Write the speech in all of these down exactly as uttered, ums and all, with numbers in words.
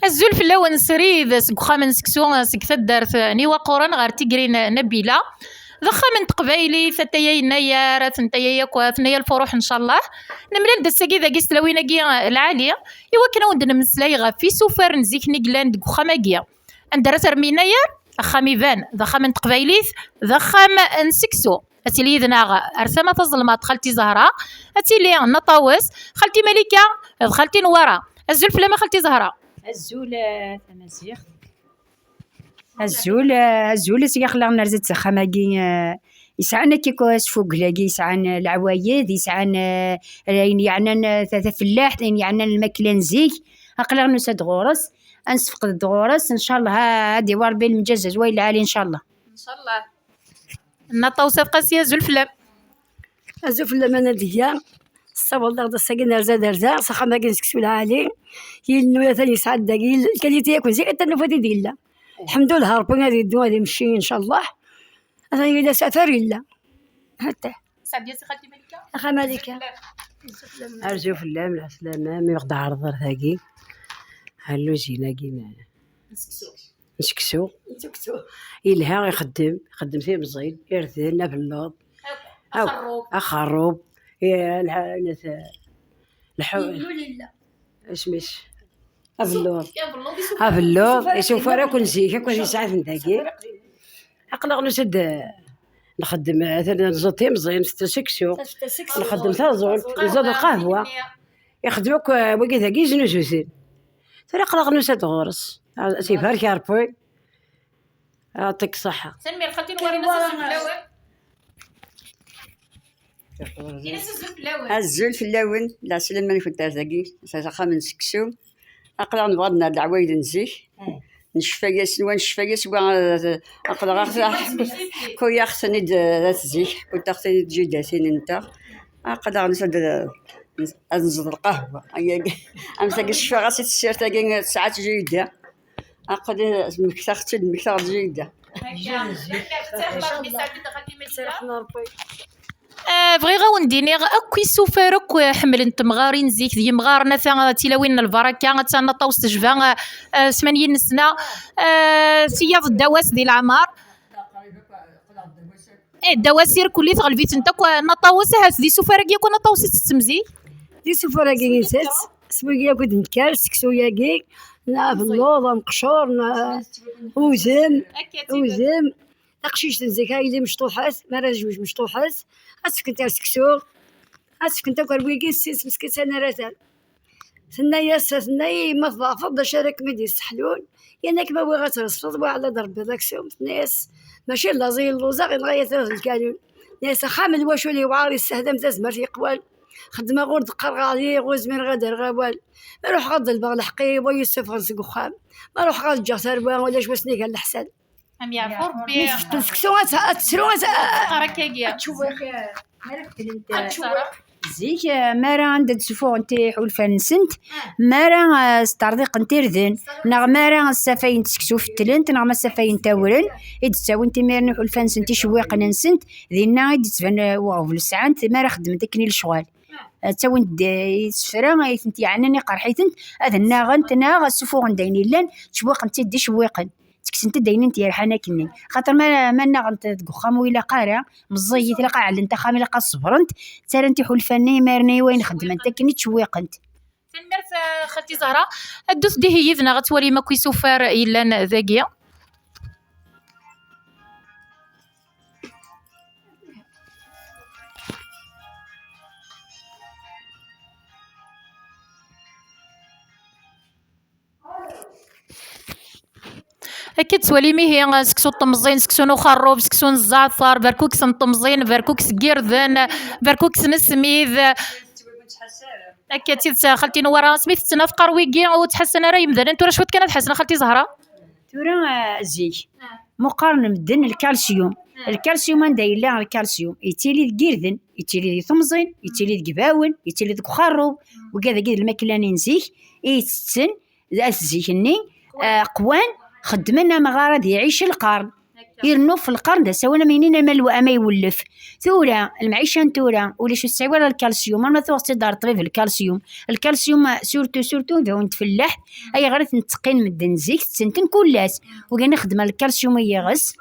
Azul fell-awen srid seg uxxam n seksu, seg taddart n Iwaqquren ɣer Tigri n Nabila. D axxam n teqbaylit, ataya yennayer, atentaya yakk, atnaya lfuruḥ, ncallah. Nemlal-d ass-agi dagi s tlawin-agi lɛali, i wakken ad wen-d-nemmeslay ɣef isufar n zik-nni yellan deg uxxam-agi. Anda ara terrem yennayer? Axxam iban, d axxam n teqbaylit, d axxam n seksu. Ad tili yid-neɣ ar tama tazelmaḍt xalti Zahra, ad tili Nna Ṭawes, xalti Malika, d xalti Nwara. Azul fell-am a xalti Zahra. Azul, eh, tamaziɣt. Azul, eh, azul, seg aql-aɣ nerza-d s axxam-agi, eh, yesɛan akka akk asfugel-agi, yesɛan, eh, leɛwayed, yesɛan, eh, ayen yeɛnan, eh, ta-, tafellaḥt, ayen yeɛnan lmakla n zik. Aql-aɣ nusa-d ɣur-s, ad nessefqed-d ɣur-s, ncallah, ah, ad d-yawi Rebbi lmǧazza s way lɛali, ncallah. Ncallah. Nna Ṭawes At Qasi, azul fell-am. Azul fell-am a Nadiya. Tessawaleḍ-aɣ-d ass-agi n rza d rza, s axxam-agi n seksu lɛali. Yilennu atan yesɛa-d dagi, lkaliti yakk zik, atan nufa-t-id yella. Lḥemdullah, Rebbi ad yeddu, ad imecci, ncallah. Atan yella safar yella. Hatta. Sɛeddi-as i xalti Malika. Axa Malika. Azul fell-am. Azul fell-am, lɛeslama, mi ɣ-d-ɛerḍeḍ ar tagi. Ɣer luzin-agi n seksu. N seksu. N seksu. Yelha, ixeddem, ixeddem timẓin, irden, abelluḍ. Akk. Akk. Axerrub. Axerrub. Eh, lḥ-, lḥ-, Yennul illa. Isem-is? Abelluḍ. Abelluḍ, isufar akk n zik, akk ad yesɛa-ten dagi. Aql-aɣ nusa-d, eh, nxeddem, eh, atan nẓeṭ timẓin, s seksu. Nxeddem taẓult, nẓeṭ lqahwa. Ixeddem akk, eh, wagi dagi, yeznuzu-ten. Tura aql-aɣ nusa-d ɣur-s. Ah, ad t-ibarek Rebbi. Yeɛṭik ṣṣeḥḥa. Tanemmirt xalti Nwara, azul fell-awen. Ini-as azul fell-awen. Azul fell-awen, lɛeslama-nkent ar dagi, s axxam n seksu. Aql-aɣ nebɣa ad nerr leɛwayed n zik. Necfa-yasen, wa necfa-yas, wa, eh, aql-aɣ ḥku-yaɣ-ten-id, eh, at zik, ḥku-taɣ-ten-id tjudatin-nteɣ. Aql-aɣ nusa-d, eh, ad nẓeḍ lqahwa. Ayagi. Am tagi cfiɣ-as i tessirt-agi tesɛa tjuda. Aql-i mmektaɣ-tt-id, mmektaɣ-d jida. Akka, akka, xaṭi Malika. Ah, bɣiɣ ad wen-d-iniɣ, akk isufar akk ḥemmlen temɣarin zik, d yimɣaren, ata d tilawin n lbaraka, ata Nna Ṭawes tejba, ah, ah, sman yinesna, ah, tiyaḍ ddaw-as di leɛmer. Eh, ddaw-as irkelli, tɣelb-itent akk, ah, Nna Ṭawes, ahat d isufar-agi akk Nna Ṭawes i tettem zik? D isufar-agi i ntett, s wigi akk i d-nekker, seksu-yagi, neɣ abelluḍ, amqecur, neɣ udem, akka, udem. Taqcict n zik, a yelli mecṭuḥet, mi ara tezweǧ mecṭuḥet, ad tefkent ar seksu, ad tefkent akk ar wigi, s sin-s meskin sani ara terr. Tenna-yas, tenna-yi, ma tḍeɛfeḍ, d acu ara kem-id-yesseḥlun? Yerna kem-awiɣ ad tresfeḍ, wa ɛla d Rebbi d aksum. Tenna-yas, mačči d laẓ i lluẓeɣ, yenɣa-yi atrad n lkanun. Tenna-yas, axxam n lwacul yewɛer, yessehd am tazmert yeqwan. Xeddmeɣ ur d-qqareɣ ɛli, ur zmireɣ ad rreɣ awal. Ma ruḥeɣ ad ḍelbeɣ lḥeqq-iw, wa yessufɣen seg uxxam. Ma ruḥeɣ ad ǧǧeɣ tarwa, ulac wasmi gar leḥsan. Am yeɛfu Rebbi. Mi tfeṭṭel seksu, ad t-, ad tettru, ad t-, Teqqar akkagi. Ad tcewwiq, eh, mi ara beddlent, eh, ad tcewwiq. Zik, eh, mi ara anda d-ssufuɣent iḥulfan-nsent, mi ara, eh, sṭerḍiqent irden, neɣ mi ara ssafayent seksu fettlent, neɣ ma ssafayent awren, i d-ttawint imiren iḥulfan-nsent, icewwiqen-nsent, dinna i d-yettban, eh, uɣbel sɛant, mi ara xeddment akken i lecɣal. Eh, ttawint-d, eh, isefra, i tent-yeɛnan, iqerḥ-itent, ad nnaɣent, neɣ ad ssufuɣent d ayen yellan, ttcewwiqent-tt-id d icewwiqen. Ttekksen-t-id ayen i t-yerḥan akkenni. Xaṭer ma, ma nnaɣent deg uxxam ur ilaq ara, meẓẓiyit, ilaq ad ɛellent axxam, ilaq ad ṣebrent, ttarrant iḥulfan-nni, imaren-nni i wayen xeddment akken i ttcewwiqent. Tanemmirt, eh, xalti Zahra. Ddut-d ihi yid-neɣ ad twalim akk isufar yellan dagi. Akka d-twalim ihi, seksu n temẓin, seksu n uxerrub, seksu n zzeɛter, berkukes n temẓin, berkukes n yirden, berkukes n smid. Akka d tidet, xalti Newwara, asmi tetten afqar wigi, ur ttḥassan ara yemdanen, tura cwiṭ kan ad ḥassen, a xalti Zahra. Tura, ah, zik, muqaren medden lkalsyum. Lkalsyum anda yella lkalsyum? Yettili deg irden, yettili di temẓin, yettili deg ibawen, yettili deg uxerrub. Wigad-agi d lmakla-nni n zik i yettetten. At zik-nni, eh, qwan, xeddmen amɣar ad iɛic lqern. Irennu ɣef lqern d asawen am yinin ama lwa-, ama iwellef. Tura, lmeɛica n tura, ulac ur tesɛi wara lkalsyum, ama tuɣeḍ-tt-id ar ṭṭbib lkalsyum. Lkalsyum, surtout, surtout, d awen tfellaḥt, ayɣer i ten-ttqin medden zik, tetten-ten kul ass. Ugin ixeddem lkalsyum i yiɣes.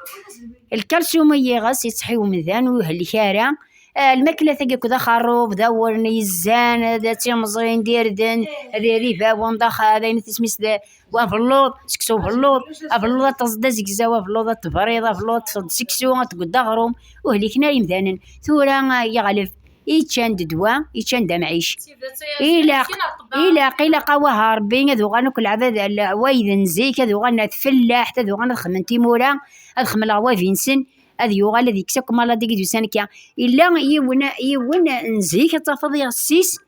Lkalsyum i yiɣes, yettḥi umdan, ur ihellik ara. Ah, lmakla tagi akked axerrub, d awren yezzan, d timẓin, d irden, d ibawen, d axa-, d ayen tismis, d abelluḍ, seksu ubelluḍ, abelluḍ ad teẓd azegzaw, abelluḍ ad tebriḍ, abelluḍ ad tfeḍ seksu, ad teggeḍ aɣrum, ur hliken ara imdanen. Tura, ah, yeɣleb, i ččan d ddwa, i ččan d amɛic. Ilaq, ilaq, ilaq awah Rebbi, ad uɣalen akk leɛbad, leɛwayed n zik, ad uɣalen ar tfellaḥt, ad uɣalen ad xedmen timura, ad xemleɣ wabi-nsen, ad yuɣal ad yekkes akk maladi i d-yusan akka. Yella yiwen, yiwen n zik ad tafeḍ iɣes-is,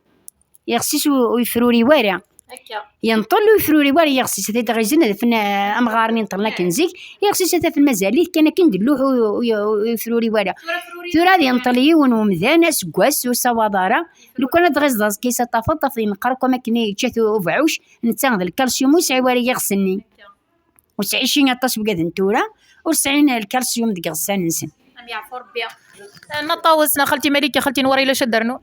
iɣes-is ur, ur yefruri wara. Akka. Yenṭel ur yefruri wara iɣes-is, ad t-id-ɣizen ad afen, eh, amɣar-nni yenṭlen akken zik, iɣes-is ad afen mazal-it kan akken d lluḥ ur, ur, ur yefruri wara. Tura ad yenṭel yiwen umdan aseggas ur sawaḍ ara, lukan ad d-tɣizeḍ aẓekka-is ad tafeḍ, tafeḍ yenqer akk am akken yečča-t u-, ubeɛɛuc, netta d lkalsyum ur yesɛi wara iɣes-nni. Ur sɛin ci aṭas wigad n tura, ur sɛin lkalsyum deg iɣessan-nsen. Am yeɛfu Rebbi. Nna Ṭawes, neɣ xalti Malika, xalti Nwara, ulac ad d-rnu?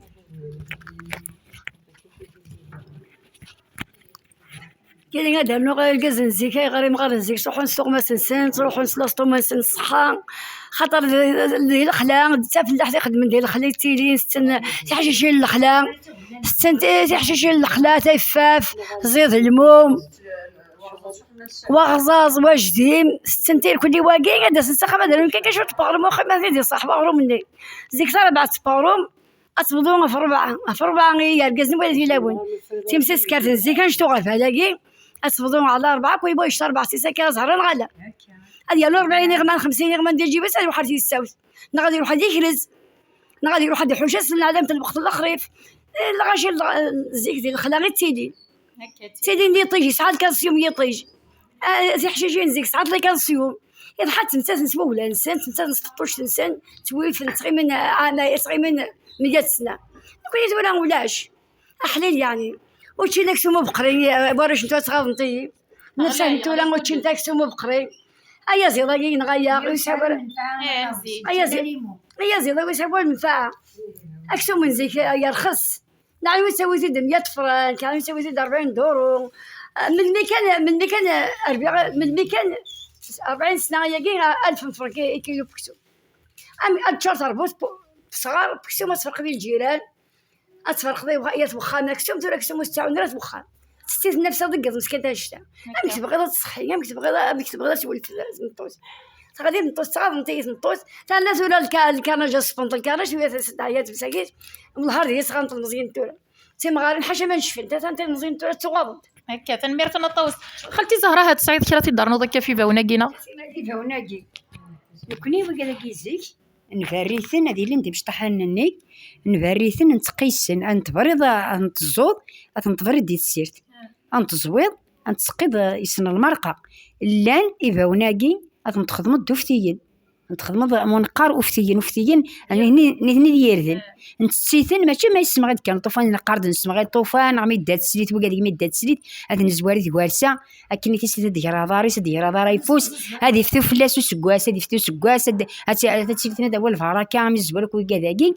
Kini ad d-rnuɣ irgazen n zik, ayɣer imɣaren n zik ttruḥun s tuɣmas-nsen, ttruḥun s lasṭuma-nsen n ṣṣeḥḥa, xaṭer d, d, di lexla, d tafellaḥt ixeddmen di lexla i ttilin, tetten tiḥcicin n lexla, tetten ti-, tiḥcicin n lexla, tayeffaf, ẓid, lmum. Wa aɣẓaẓ, wa jdim, tetten tirkelli wagi, ad d-asen s axxam ad run kan cwiṭ n weɣrum, axxam ad t-id-iṣaḥ weɣrum-nni. Zik tarbaɛt n weɣrum, ad tebḍu ɣef rebɛa, ɣef rebɛa i yergazen wala tilawen. Timsiskart n zik, anect uɣerbal-agi, ad tebḍu ɛla rebɛa, kul yiwen yecta rebɛa, tis akka, ẓhṛen ɣala. Ad yernu rebɛin iɣman, xemsin iɣman di lǧib-is, ad iruḥ ar tissawt. Neɣ ad iruḥ ad ikrez. Neɣ ad iruḥ ad iḥuc ass n lɛadamt n lweqt n lexrif. Eh, lɣaci n lɣ-, zik di lexla i ttilin. Akka, ttilin d iṭij, yesɛa lkalsyum yiṭij. Ah, tiḥcicin zik sɛant lkalsyum. Iḍḥa ttmettaten s wewla-nsen, ttmettaten s teṭṭuct-nsen, ttwifen, ttɣimin, ah, ɛama-, ttɣimin meyya sna. Nekkni tura ulac. Aḥlil yeɛni. Ur ččin aksum ubeqri, eh, warrac n tura ttɣaḍent-iyi. Netta n tura ur ččin aksum ubeqri. Ayaziḍ-agi yenɣa-yaɣ, ur yesɛi ara. Eh, zik. Ayaziḍ, ayaziḍ-agi ur yesɛi ara lmenfaɛa. Aksum n zik, eh, yerxes. Neɛni ur yettawi-t-id meyya frank, neɛni ur yettawi-t-id rebɛin duru. Eh, melmi kan, melmi kan, eh, rbiɣ, melmi kan rebɛin sna ayagi, eh, alef n frank i, i kilu n uksum. Am, ad teččur terbut, tesɣar, aksum ad tferqeḍ i lǧiran. Ad tferqeḍ i wa-, yat wexxam aksum, tura aksum ur s-ttɛawen ara at wexxam. Tetti-t nnefs ad tgeḍ meskint annect-a. Amek tebɣiḍ ad tṣeḥḥi, amek tebɣiḍ, amek tebɣiḍ ad twellet tmeṭṭut? Teɣli tmeṭṭut, tɣaḍent-iyi tmeṭṭut, terna tura lka-, lkarnaj, aṣeffunṭ lkarnaj, tura teɛya tmsakit, wellah ar d iyi-sɣan telmeẓyin tura. D timɣarin ḥaca ma necfent, atan tilmeẓyin tura ttuɣaḍent. Akka, tanemmirt a Nna Ṭawes. Xalti Zahra, ha tesɛiḍ kra ad t-id-ternuḍ akka ɣef ibawen-agi, neɣ? Ibawen-agi. Nekni wigad-agi zik, nberri-ten ad ilin d imecṭaḥanen-nni, nberri-ten, nttqi-sen, ad n-tebriḍ, ad n-teẓẓuḍ, ad ten-tebriḍ di tessirt, ad n-teẓwiḍ, ad n-tesqiḍ, eh, issen lmerqa. Llan ibawen-agi ad n-txedmeḍ d uftiyen, ad n-txedmeḍ am uneqqar uftiyen, uftiyen, nitni, nitni d yirden. Nttett-iten, mačči ma yessemɣi-d kan ṭufan, neqqar-d nessemɣi ṭufan, neɣ mi yedda teslit, wigad-agi mi yedda teslit, ad nezwar i tgersa, akken i tislit ad d-ger aḍar-is, ad d-ger aḍar ayeffus, ad iftu fell-as useggas, ad iftu useggas, ad, ad, ad, ad tili tnada awal baraka, am izwar akk wigad-agi.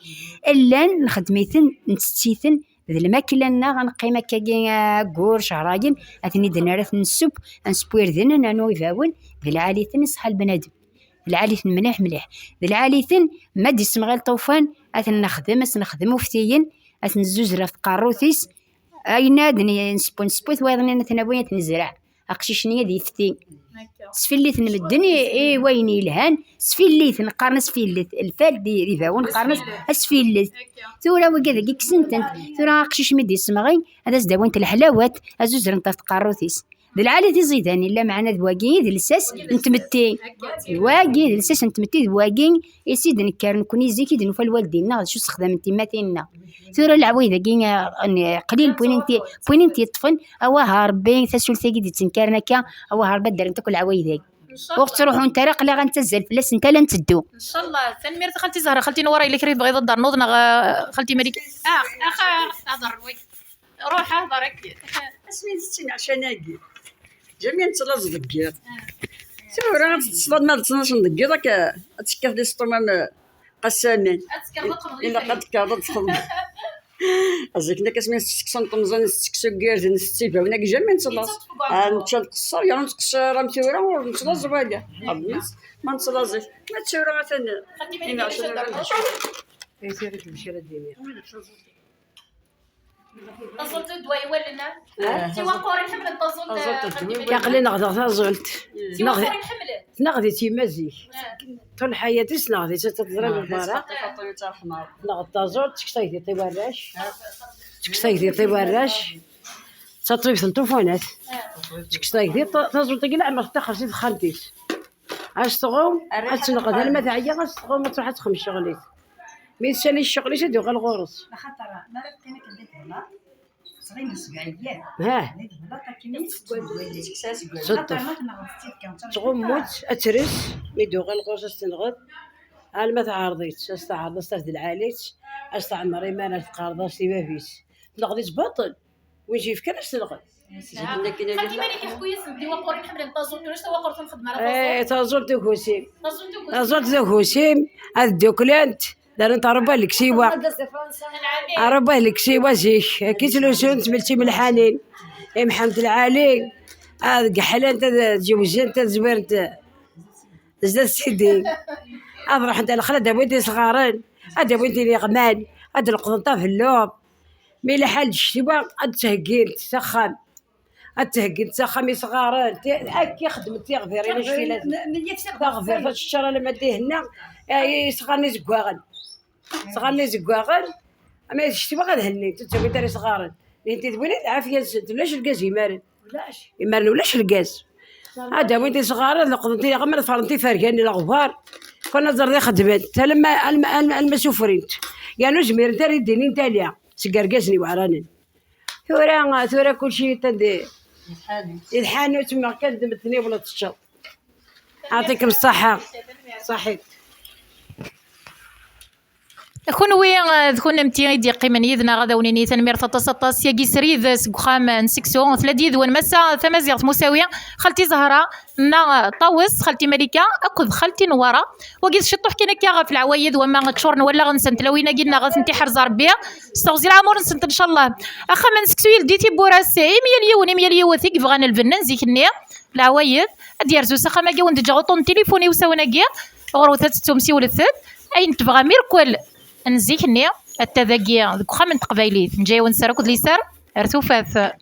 Llan nxeddem-iten, nttett-iten, d lmakla-nneɣ, ad neqqim akkagi aggur, cehrayen, ad ten-id-nerr, ad ten-nesseww, ad nesseww irden, ad nernu ibawen, d lɛali-ten iṣeḥḥa lbenadem. D lɛali-ten mliḥ mliḥ. D lɛali-ten, ma d-issemɣil ṭufan, ad ten-nexdem, ad s-nexdem uftiyen, ad ten-nzuzzer ɣef tqerrut-is, ayen ad n-, nesseww, nesseww-it, wayeḍ-nni ad t-nawi, ad t-nezreɛ. Aqcic-nni ad yefti. Sfillit n medden i, i wayen yelhan, sfillit, neqqaren asfillet, lfal di, di ibawen qqaren-as asfillet. Tura wigad-agi kksen-tent. Tura aqcic mi d-yessemɣi, ad as-d-awint leḥlawat, ad zuzrent ɣef tqerrut-is. D lɛali tiẓidanin, lameɛna d wagi i d lsas n tmetti. D wagi i d lsas n tmetti, d wagi i s-id-nekker nekni zik i d-nufa lwaldin-nneɣ, d acu ssexdament tyemmatin-nneɣ. Tura leɛwayed-agi, eh, n-, qlil n win i n-t-, n win i n-t-yeṭṭfen, awah a Rebbi, tasult-agi d-yettenkaren akka, awah a Rebbi ad d-rrent akk leɛwayed-agi. Ur ttruḥunt ara, aql-aɣ ad nettazzal fell-asent ala nteddu. Ncallah. Tanemmirt a xalti Zahra. Xalti Newwara, yella kra i tebɣiḍ ad d-ternuḍ neɣ, eh, xalti Malika? Ah, ah, ah, hḍer, wi. Ruḥ, hḍer, akka. Asmi tetten ɛcan-agi. Jami nettlaẓ deg yiḍ. Tura ad teṭṭseḍ ma d ttnac n deg iḍ akka, ad tekkateḍ iseṭṭuman, eh, qassamin. Ad tekkateḍ ad txedmeḍ. Ilaq ad tekkateḍ ad txedmeḍ. Zik nekk asmi tettekkes n temẓin, tettekkes n yirden, tettibawen-agi, jamais nettlaẓ. Ah, nečča nqeṣṣer, yerna nettqeṣṣer am tura, ur nettlaẓ wala. Xedmet, ma nettlaẓ zik. Ma d tura atan. Xedmet tura atan. Taẓult d way wallen, ah? Tiwaqqurin ḥemmlen taẓult, taẓult, eh, d way. Aql-i neɣdeɣ taẓult. Tiwaqqurin ḥemmlen. Neɣd-itt yemma zik. Ṭul ḥayat-is neɣd-itt, ad teḍra lbarra. Neɣd taẓult, tekkes tagdiṭ i warrac. Tekkes tagdiṭ i warrac. D taṭbibt n tufunat. Tekkes tagdiṭ, taẓult-agi leɛmer tettaxer si texxamt-is. Ad s-tɣum, ad tenqed alma teɛya, ad s-tɣum, ad truḥ ad texdem ccɣel-is. Mi tessali ccɣel-is, ad yuɣal ɣur-s. Axaṭer mi ara teqqim akken di teblaḍt, tettɣimi seg ɛeyyan. Hah. Di teblaḍt akken i tettwali. Teṭṭef. Tɣumm-itt, ad tres, mi d-tuɣal ɣur-s, ad s-tenɣed. Alma tɛerḍ-itt, ad s-tɛerḍ, ad s-taf d lɛali-tt, ad s-tɛemmer iman, ad tqerḍ-as i bab-is. Tenɣed-itt baṭel. Win j-yefkan ad s-tenɣed. Xaṭi Malika, ḥku-yasen-d i waqqurin ḥemmlen taẓult, ulac tawaqquṛt ur nxeddem ara taẓult. Eh, taẓult d ugusim. Taẓult d ugusim. Taẓult d ugusim, ad ddukklent, darent ṛebba leksiwa. Ṛebba leksiwa zik, akka i ttlusunt melti melḥanin. Imḥamt lɛali, ad geḥlent, ad ǧewzent, ad zwirent zdat sidi. Ad ruḥent ar lexla, ad d-awint isɣaren, ad d-awint iliɣman, ad d-leqḍent abelluḍ. Mi lḥal d ccetwa, ad d-ttheggint s axxam. Ad d-ttheggint s axxam isɣaren. Ti-, akka i xeddment tiɣbirin, anect i lazem. Taɣbirt ad teččar alamma d ihenna, eh, isɣaren izeggaɣen. Isɣaren izeggaɣen, ama d ccetwa ad hennint, ur ttawint ara isɣaren. Nitenti d win i d lɛafya-nsent, ulac lgaz imaren. Imaren ulac lgaz. Ad d-awint isɣaren, ad leqḍent iɣ-, ama ad ferrent ifergan n leɣbar. Kan ad ẓren ixeddmen. Alamma, alma, alma, alma sufrint. Yernu ur zmirent ara i d-inint ala seg yergazen iweɛranen. Tura, tura kulci atan di, di lḥanut, meɣ kan d medden i wala teččeḍ. Ɛṭikem ṣṣaḥa. Ṣaḥit. Kunwi, eh, d kunemti i d-yeqqimen yid-neɣ, ad awen-nini tanemmirt aṭas, aṭas. Yagi srid, eh, seg uxxam, eh, n Seksu, tella-d yid-wen Massa Tamaziɣt Musawi, Xalti Zahra, Nna, eh, Ṭawes, Xalti Malika akked Xalti Newwara. Wagi d ciṭuḥ kan akka ɣef leɛwayed, wama ččuren wallaɣ-nsent tlawin-agi-nneɣ, ad tent-iḥrez Ṛebbi s teɣzi n leɛmur-nsent, ncallah. Axxam n Seksu yeldi tiwwura-s i myal yiwen, i myal yiwet i yebɣan lbenna n zik-nni. Leɛwayed, ad d-yerzu s axxam-agi, wen-d-ǧǧeɣ uṭṭun n tilifun i usawen-agi, ɣur-wet ad tettum, siwlet-d ayen tebɣam irkel n zik-nni, atta dagi deg uxxam n teqbaylit, neǧǧa-yawen sser akked liser ar tufat.